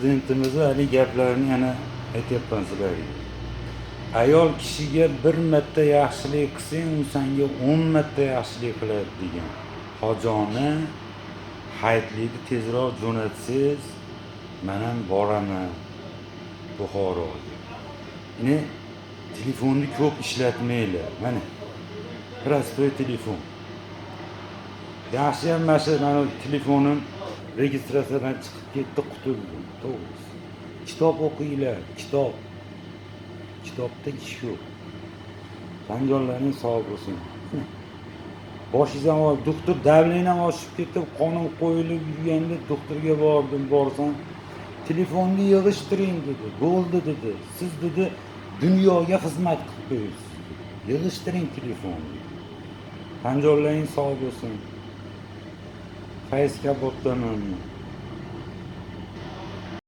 Prezidentimizni haligi gaplarini yana aytyapman sizlarga. Ayol kishiga bir marta yaxshilik qilsang, u senga 10 marta yaxshilik qiladi degan. Hojoni hayitlikni tezroq jo'natsangiz, man ham boraman Buxoroga. Endi telefonni ko'p ishlatmanglar. Mana, простой telefon. Yaxshiyam mana shu mana telefonim registratsiyadan chiqib ketdi, qutuldim, to'g'risi. Kitob o'qinglar, kitob. Kitobda ish ko'p. Tanjonlaring sog' bo'lsin. Boshingiz ham og'rib, doktor, давление m oshib ketib, qonim qo'yilib yurganda doktorga bordim. Borsam, "Telefonni yig'ishtiring", dedi. "Bo'ldi", dedi. "Siz", dedi, "dunyoga xizmat qilib qo'yibsiz", dedi. "Yig'ishtiring telefonni". Tanjonlaring sog' bo'lsin. Fayz kabobdaman.